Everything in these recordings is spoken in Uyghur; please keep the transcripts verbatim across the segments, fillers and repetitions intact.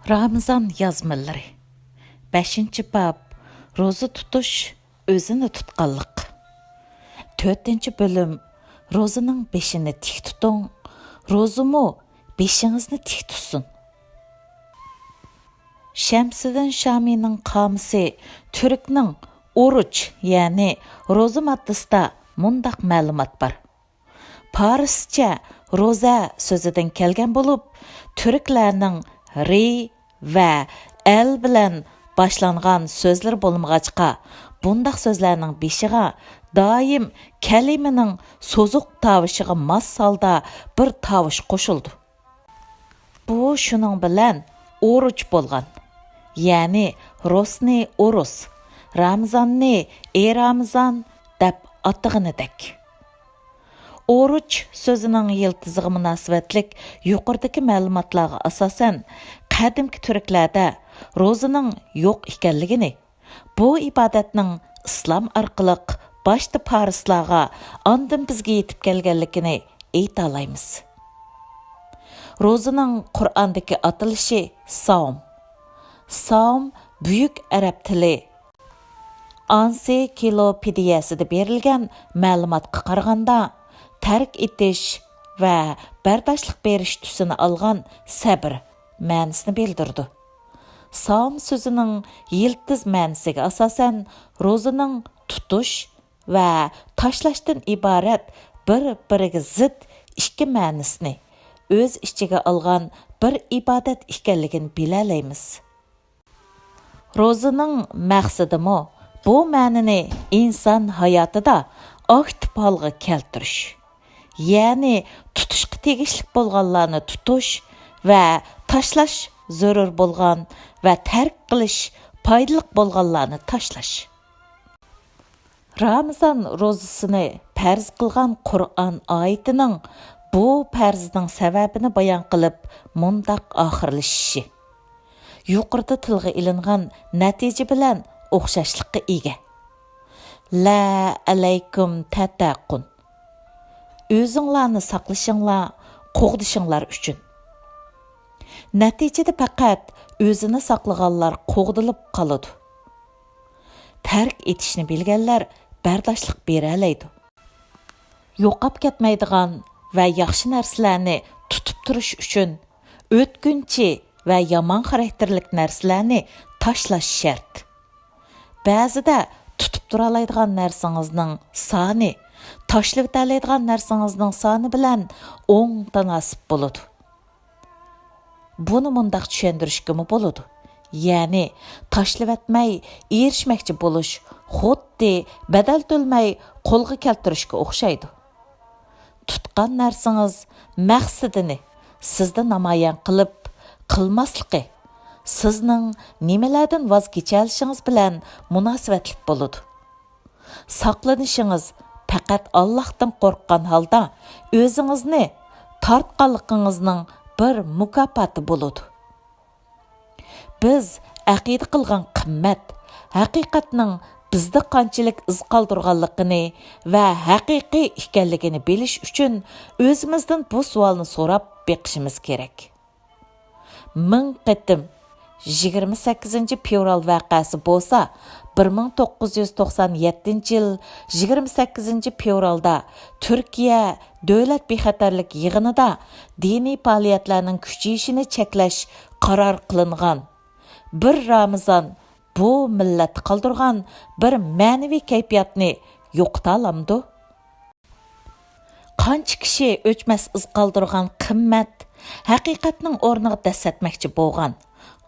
رامىزان يازمىلىرى. بەشىنچى باب، روزا تۇتۇش، ئۆزىنى تۇتقانلىق. تۆتىنچى بۆلۈم، روزىنىڭ بېشىنى تىك تۇتۇڭ، روزىمۇ بېشىڭىزنى تىك تۇتسۇن. شەمسىدىن شامىنىڭ قامۇسى تۈركنىڭ ئورۇچ، يەنى روزا ماددىسىدا مۇنداق مەلۇمات بار. پارسچە روزا سۆزىدىن كەلگەن بولۇپ، تۈركلەرنىڭ رى ۋە ئەل بىلەن باشلانغان سۆزلىرى بولمىغاچقا، بۇنداق سۆزلەرنىڭ بېشىغا دائىم كەلىمىنىڭ سوزۇق تاۋۇشىغا ماس ھالدا بىر تاۋۇش قوشۇلىدۇ. بۇ شۇنىڭ بىلەن ئورۇچ بولغان، يەنى روسنى ئورۇس، رامزاننى ئېرامزان دەپ ئاتىغىنىدەك. ئورۇچ سۆزىنىڭ يىلتىزىغا مۇناسىۋەتلىك يۇقىرىدىكى مەلۇماتلارغا ئاساسەن، قەدىمكى تۈركلەردە روزىنىڭ يوق ئىكەنلىكىنى، بۇ ئىبادەتنىڭ ئىسلام ئارقىلىق باشتا پارسلارغا، ئاندىن بىزگە يېتىپ كەلگەنلىكىنى ئېيتالايمىز. روزىنىڭ قۇرئاندىكى ئاتىلىشى ساۋم. ساۋم بۈيۈك ئەرەب تىلى ئانسىكلوپېدىيەسىدە بېرىلگەن مەلۇماتقا قارىغاندا، تەرك ئېتىش ۋە بەرداشلىق بېرىش تۈسىنى ئالغان سەبر مەنىسىنى بىلدۈرىدۇ. ساۋم سۆزىنىڭ يىلتىز مەنىسىگە ئاساسەن، روزىنىڭ تۇتۇش ۋە تاشلاشتىن ئىبارەت بىر-بىرىگە زىت ئىككى مەنىسىنى ئۆز ئىچىگە ئالغان بىر ئىبادەت ئىكەنلىكىنى بىلەلەيمىز. روزىنىڭ مەقسىتىمۇ بۇ مەنىنى ئىنسان ھاياتىدا ئاكتىپ ھالغا كەلتۈرۈش، يەنى تۇتۇشقا تېگىشلىك بولغانلارنى تۇتۇش ۋە تاشلاش، زۆرۈر بولغان ۋە تەرك قىلىش، پايدىلىق بولغانلارنى تاشلاش. رامىزان روزىسىنى پەرز قىلغان قۇرئان ئايىتىنىڭ بۇ پەرزنىڭ سەۋەبىنى بايان قىلىپ مۇنداق ئاخىرلىشىشى يۇقىرىدا تىلغا ئېلىنغان نەتىجە بىلەن ئوخشاشلىققا ئىگە. لە ئەلەيكۇم تەتەقۇن. ئۆزۈڭلارنى ساقلىشىڭلار، قوغدىشىڭلار ئۈچۈن. نەتىجىدە پەقەت ئۆزىنى ساقلىغانلار قوغدىلىپ قالىدۇ. تەرك ئېتىشنى بىلگەنلەر بەرداشلىق بېرەلەيدۇ. يوقاپ كەتمەيدىغان ۋە ياخشى نەرسىلەرنى تۇتۇپ تۇرۇش ئۈچۈن ئۆتكۈنچى ۋە يامان خاراكتېرلىك نەرسىلەرنى تاشلاش شەرت. بەزىدە تۇتۇپ تۇرالايدىغان نەرسىڭىزنىڭ سانى تاشلىۋېتەلەيدىغان نەرسىڭىزنىڭ سانى بىلەن ئوڭ تاناسىپ بولىدۇ. بۇنى مۇنداق چۈشەندۈرۈشكىمۇ بولىدۇ. يەنى تاشلىۋەتمەي ئېرىشمەكچى بولۇش خۇددى بەدەل تۆلىمەي قولغا كەلتۈرۈشكە ئوخشايدۇ. تۇتقان نەرسىڭىز مەقسىتىنى سىزدە نامايان قىلىپ قىلماسلىقى سىزنىڭ نېمىلەردىن ۋاز كېچەلىشىڭىز بىلەن مۇناسىۋەتلىك بولىدۇ. ساقلىنىشىڭىز پەقەت ئاللاھتىن قورققان ھالدا ئۆزىڭىزنى تارتقانلىقىڭىزنىڭ بىر مۇكاپاتى بولىدۇ. بىز ئەقىدە قىلغان قىممەت، ھەقىقەتنىڭ بىزدە قانچىلىك ئىز قالدۇرغانلىقىنى ۋە ھەقىقىي ئىكەنلىكىنى بىلىش ئۈچۈن ئۆزىمىزدىن بۇ سوئالنى سوراپ بېقىشىمىز كېرەك. مىڭ قېتىم يىگىرمە سەككىزىنچى فېۋرال ۋەقەسى بولسا، بىر مىڭ توققۇز يۈز توقسان يەتتىنچى يىل يىگىرمە سەككىزىنچى فېۋرالدا تۈركىيە دۆلەت بىخەتەرلىك يىغىنىدا دىنىي پائالىيەتلەرنىڭ كۈچىيىشىنى چەكلەش قارار قىلىنغان. بىر رامىزان بۇ مىللەتتە قالدۇرغان بىر مەنىۋى كەيپىياتنى يوقىتالامدۇ؟ قانچە كىشى ئۆچمەس ئىز قالدۇرغان قىممەت، ھەقىقەتنىڭ ئورنىغا دەسسەتمەكچى بولغان،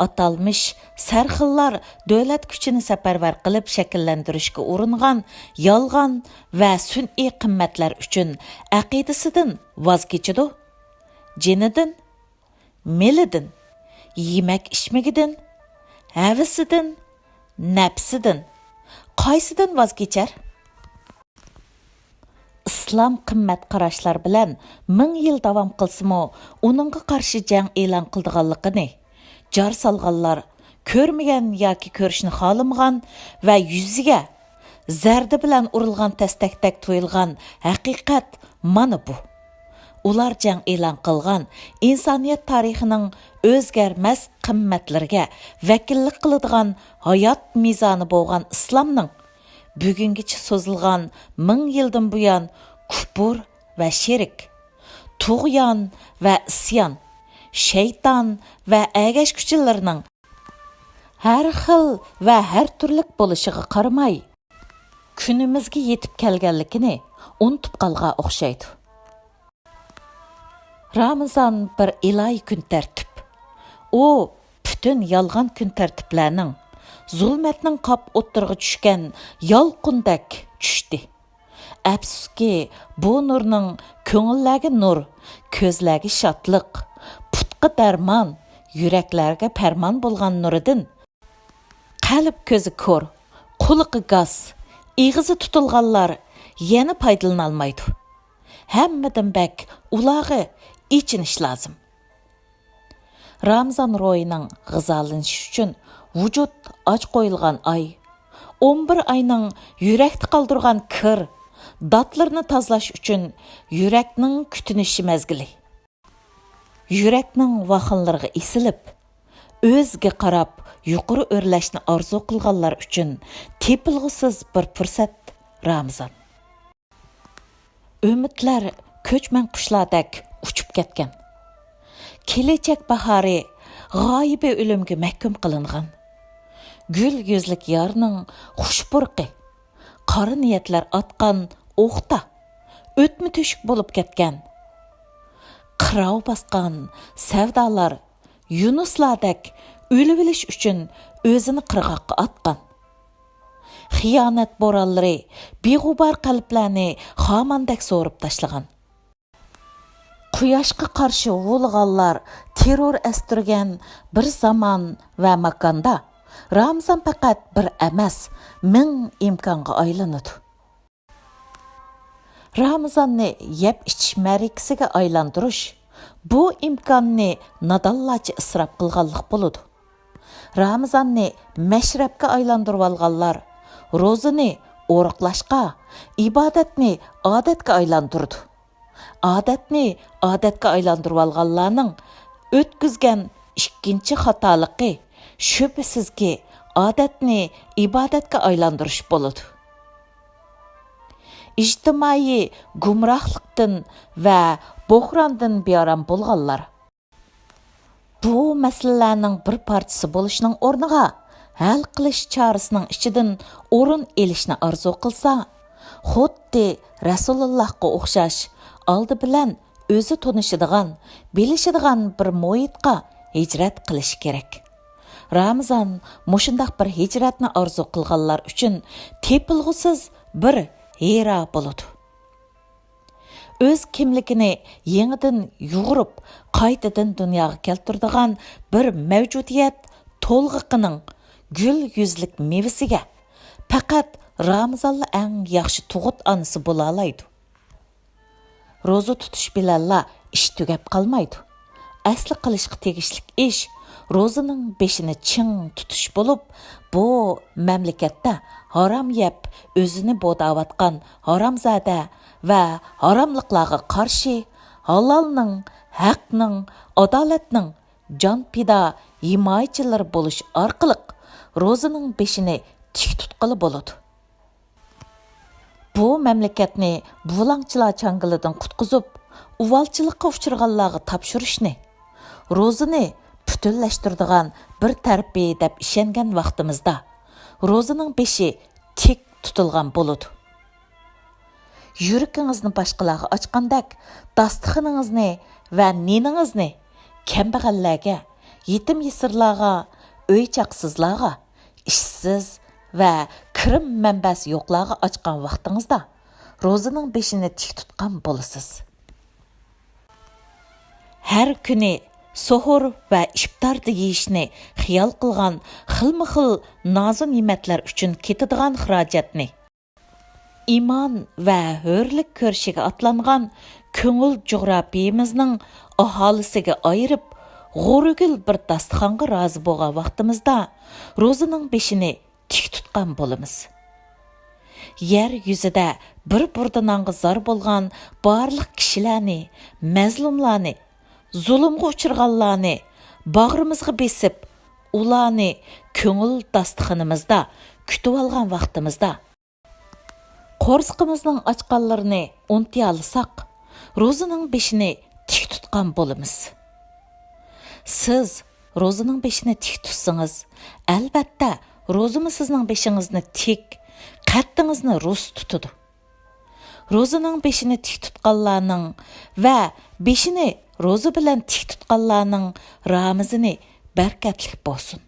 ئاتالمىش سەرخىللار دۆلەت كۈچىنى سەپەرۋەر قىلىپ شەكىللەندۈرۈشكە ئۇرۇنغان يالغان ۋە سۈنئىي قىممەتلەر ئۈچۈن ئەقىدىسىدىن ۋاز كېچىدۇ؟ جېنىدىن، مېلىدىن، يېمەك-ئىچمىكىدىن، ھەۋىسىدىن، نەپسىدىن، قايسىدىن ۋاز كېچەر؟ ئىسلام قىممەت قاراشلار بىلەن مىڭ يىل داۋام قىلسىمۇ، ئۇنىڭغا قارشى جەڭ ئېلان قىلىدىغانلىقىنى، جار سالغانلار، كۆرمىگەن ياكى كۆرۈشنى خالىمىغان ۋە يۈزىگە، زەردە بىلەن ئۇرۇلغان تەستەكتەك تۇيۇلغان ھەقىقەت مانا بۇ. ئۇلار جەڭ ئېلان قىلغان ئىنسانىيەت تارىخىنىڭ ئۆزگەرمەس قىممەتلىرىگە ۋەكىللىك قىلىدىغان ھايات مىزانى بولغان ئىسلامنىڭ بۈگۈنگىچە سوزۇلغان مىڭ يىلدىن بۇيان كۇپۇر ۋە شىرك، تۇغيان ۋە ئىسيان، شەيتان ۋە ئەگەشكۈچىلىرىنىڭ ھەر خىل ۋە ھەر تۈرلۈك بولۇشىغا قارىماي، كۈنىمىزگە يېتىپ كەلگەنلىكىنى ئۇنتۇپ قالغان ئوخشايدۇ. رامىزان بىر ئىلاھىي كۈن تەرتىپ. ئۇ پۈتۈن يالغان كۈن تەرتىپلەرنىڭ، زۇلمەتنىڭ قاپ ئوتتۇرىغا چۈشكەن يالقۇندەك چۈشتى. ئەپسۇسكى، بۇ نۇرنىڭ كۆڭۈللەرگە نۇر، كۆزلەرگە شادلىق، پۇتقا دەرمان، يۈرەكلەرگە پەرمان بولغان نۇرىدىن قەلب كۆزى كور، قۇلىقى گاس، ئېغىزى تۇتۇلغانلار يەنە پايدىلىنالمايدۇ. ھەممىدىن بەك ئۇلارغا ئېچىنىش لازىم. رامىزان روھىنىڭ غىزالىنىشى ئۈچۈن ۋۇجۇد ئاچ قويۇلغان ئاي، ئون بىر ئاينىڭ يۈرەكتە قالدۇرغان كىر، داتلىرىنى تازىلاش ئۈچۈن يۈرەكنىڭ كۈتۈنۈشى مەزگىلى. يۈرەكنىڭ ۋاخۇنلىرىغا ئېسىلىپ، ئۆزىگە قاراپ يۇقىرى ئۆرلەشنى ئارزۇ قىلغانلار ئۈچۈن تېپىلغۇسىز بىر پۇرسەت رامىزان. ئۈمىدلەر كۆچمەن قۇشلاردەك ئۇچۇپ كەتكەن. كېلەچەك باھارى غايىبى ئۆلۈمگە مەھكۇم قىلىنغان. گۈل يۈزلۈك يارنىڭ خۇش پۇرىقى، قارا نىيەتلەر ئاتقان ئوقتا ئۆتمە تۆشۈك بولۇپ كەتكەن. قىراۋ باسقان سەۋدالار يۇنۇسلاردەك ئۆلۈۋېلىش ئۈچۈن ئۆزىنى قىرغاققا ئاتقان. خىيانەت بورانلىرى بىغۇبار قەلبلەرنى خاماندەك سورۇپ تاشلىغان. قۇياشقا قارشى ھۇۋلىغانلار تېررور ئەستۈرگەن بىر زامان ۋە ماكاندا، رامىزان پەقەت بىر ئەمەس، مىڭ ئىمكانغا ئايلىنىدۇ. رامىزاننى يەپ ئىچىش مەرىكىسىگە ئايلاندۇرۇش، بۇ ئىمكاننى نادانلارچە ئىسراپ قىلغانلىق بولىدۇ. رامىزاننى مەشرەپكە ئايلاندۇرۇۋالغانلار روزىنى ئورۇقلاشقا، ئىبادەتنى ئادەتكە ئايلاندۇرىدۇ. ئادەتنى ئادەتكە ئايلاندۇرۇۋالغانلارنىڭ ئۆتكۈزگەن ئىككىنچى خاتالىقى، شۈبھىسىزكى، ئادەتنى ئىبادەتكە ئايلاندۇرۇش بولىدۇ. ئىجتىمائىي گۇمراھلىقتىن ۋە بوھراندىن بىئارام بولغانلار، بۇ مەسىلىلەرنىڭ بىر پارچىسى بولۇشنىڭ ئورنىغا، ھەل قىلىش چارىسىنىڭ ئىچىدىن ئورۇن ئېلىشنى ئارزۇ قىلسا، خۇددى رەسۇلۇللاھقا ئوخشاش ئالدى بىلەن ئۆزى تونۇشىدىغان، بىلىشىدىغان بىر مۇھىتقا ھىجرەت قىلىشى كېرەك. رامىزان مۇشۇنداق بىر ھىجرەتنى ئارزۇ قىلغانلار ئۈچۈن تېپىلغۇسىز بىر ھىرا بولىدۇ. ئۆز كىملىكىنى يېڭىدىن يۇغۇرۇپ، قايتىدىن دۇنياغا كەلتۈرىدىغان بىر مەۋجۇدىيەت تولغىقىنىڭ گۈل يۈزلۈك مېۋىسىگە پەقەت رامىزانلا ئەڭ ياخشى تۇغۇت ئانىسى بولالايدۇ. روزا تۇتۇش بىلەنلا ئىش تۈگەپ قالمايدۇ. ئەسلى قىلىشقا تېگىشلىك ئىش روزىنىڭ بېشىنى چىڭ تۇتۇش بولۇپ، بۇ مەملىكەتتە ھارام يەپ ئۆزىنى بوداۋاتقان ھارامزادە ۋە ھاراملىقلارغا قارشى ھالالنىڭ، ھەقنىڭ، ئادالەتنىڭ جان پىدا ھىمايىچىلىرى بولۇش ئارقىلىق روزىنىڭ بېشىنى تىك تۇتقىلى بولىدۇ. بۇ مەملىكەتنى بۇلاڭچىلار چاڭگىلىدىن قۇتقۇزۇپ، ئۇۋالچىلىققا ئۇچرىغانلارغا تاپشۇرۇشنى، روزىنى پۈتۈنلەشتۈرىدىغان بىر تەرىپى دەپ ئىشەنگەن ۋاقتىمىزدا، روزىنىڭ بېشى تىك تۇتۇلغان بولىدۇ. يۈرىكىڭىزنى باشقىلارغا ئاچقاندەك، داستىخىنىڭىزنى ۋە نېنىڭىزنى كەمبەغەللەرگە، يېتىم-يېسىرلارغا، ئۆي-چاقىسىزلارغا، ئىشسىز ۋە كىرىم مەنبەسى يوقلارغا ئاچقان ۋاقتىڭىزدا، روزىنىڭ بېشىنى تىك تۇتقان بولىسىز. ھەر كۈنى سوھۇر ۋە ئىپتاردا يېيىشنى خىيال قىلغان خىلمۇ خىل نازۇ نېمەتلەر ئۈچۈن كېتىدىغان خىراجەتنى، ئىمان ۋە ھۆرلۈك كۈرىشىگە ئاتلانغان كۆڭۈل جۇغراپىيىمىزنىڭ ئاھالىسىگە ئايرىپ، غورىگىل بىر داستىخانغا رازى بولغان ۋاقتىمىزدا، روزىنىڭ بېشىنى تىك تۇتقان بولىمىز. يەر يۈزىدە بىر بۇردا نانغا زار بولغان بارلىق كىشىلەرنى، مەزلۇملارنى، زۇلۇمغا ئۇچرىغانلارنى باغرىمىزغا بېسىپ، ئۇلارنى كۆڭۈل داستىخىنىمىزدا كۈتۈۋالغان ۋاقتىمىزدا، قورسىقىمىزنىڭ ئاچقانلىرىنى ئۇنتۇيالىساق، روزىنىڭ بېشىنى تىك تۇتقان بولىمىز. سىز روزىنىڭ بېشىنى تىك تۇتسىڭىز، ئەلۋەتتە، روزىمۇ سىزنىڭ بېشىڭىزنى تىك، قەددىڭىزنى رۇس تۇتىدۇ. روزىنىڭ بېشىنى تىك تۇتقانلارنىڭ ۋە بېشىنى روزا بىلەن تىك تۇتقانلارنىڭ رامىزىنى بەرىكەتلىك بولسۇن.